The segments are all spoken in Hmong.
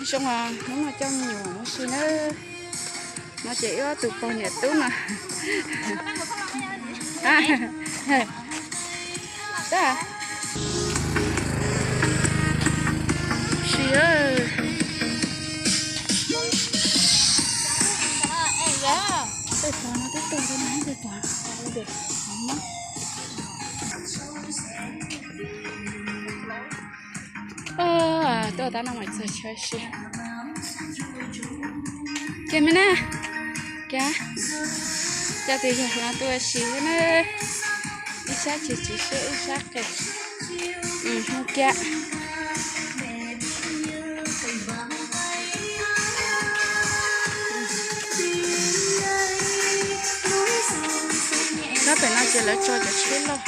Zoo os, hnub no coj me nyuam mus ua si na. No ces wb ob tug pog niam tub no. Si. Tej pog no twb tuag, tej pog no. Tuaj tab no mas txog chaw si. Ces me na, cas, cas tus yawg hluas no tuaj ua si thiab na. Ib sab tsis tsis siab ib sab qis. Hu kiag. Sab pem no ces lawv tso cov tsheb loj,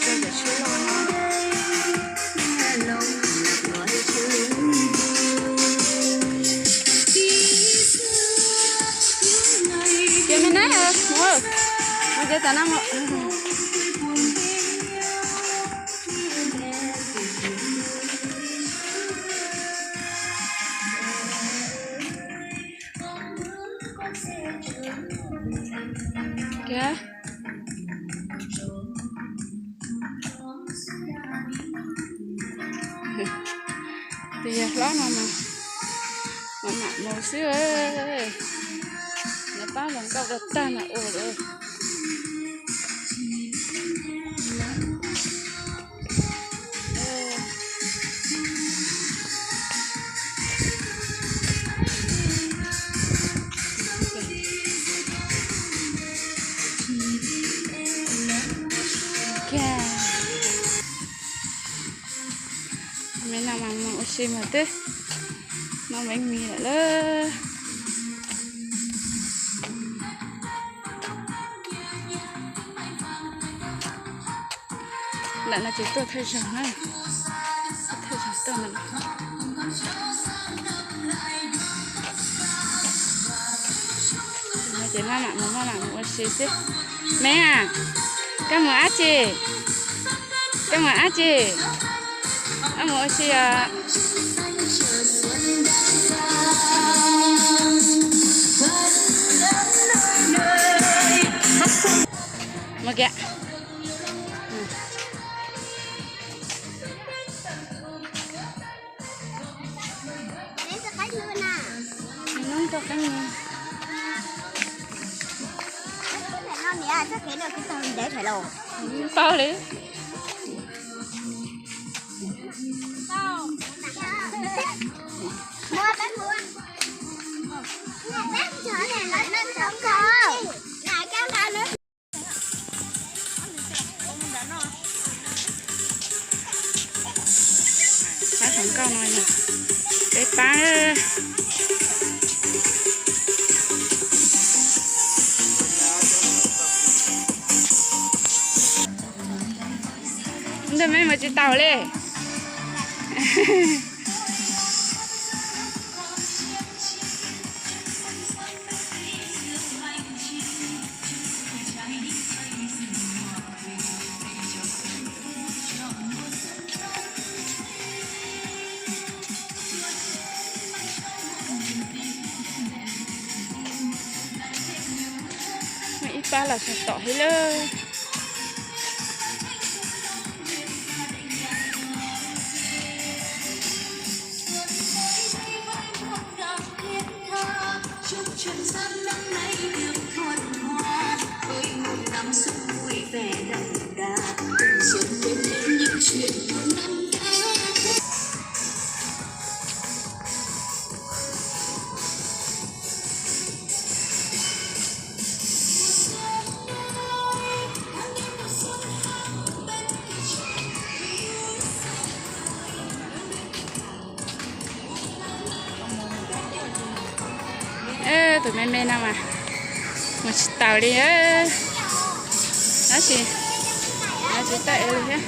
tso cov tsheb loj no. Ces me na, mus, mus ces tam no mus. Kiag. Tus yawg hlob no mas mam mam mus xwb. Nws pab hluas nkauj rau tag mas ua lawm. Me no mas mus ua si mas twb no me mis lawm lauj. Ntawm no ces tuaj thawj zaug na, tuaj thawj zaug tuaj ntawm no. No ces maj mam mus maj mam mus ua si xwb. Me a, koj mus dab tsi? Koj mus dab tsi? Koj mus ua si os. Mus kiag. Tau li. Pab hluas nkauj no yog peb pab. Ntawm me mus tsis taus li. Ib pab los sawv tom thiab lawm. Tus me me no mas mus tsis taus li. Tab sis, tab sis tau ev li thiab.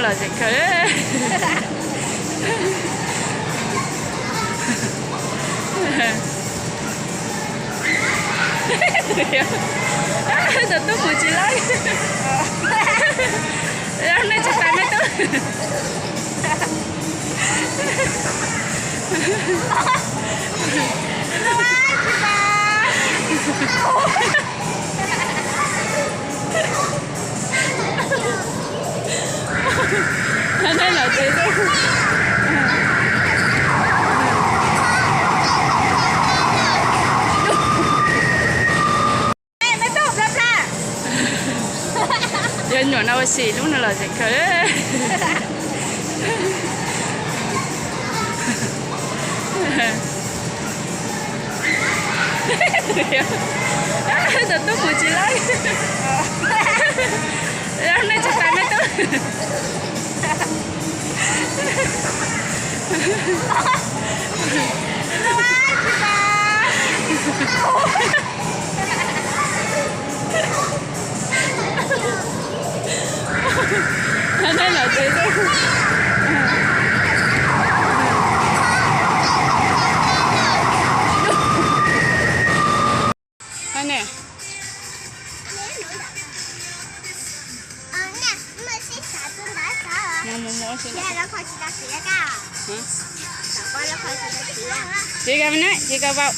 Lom zem kawg. Tus tub mus tsis laib. Nej tsis pais me tub. Nej los tsev xwb. Yog nyuam no ua si lub no los zem kawg. Tus tub mus tsis laib. Nej tsis pais me tub. Nej los tsev xwb. Ne, mus mus ua si. Tsis kawg na, tsis kawg vau.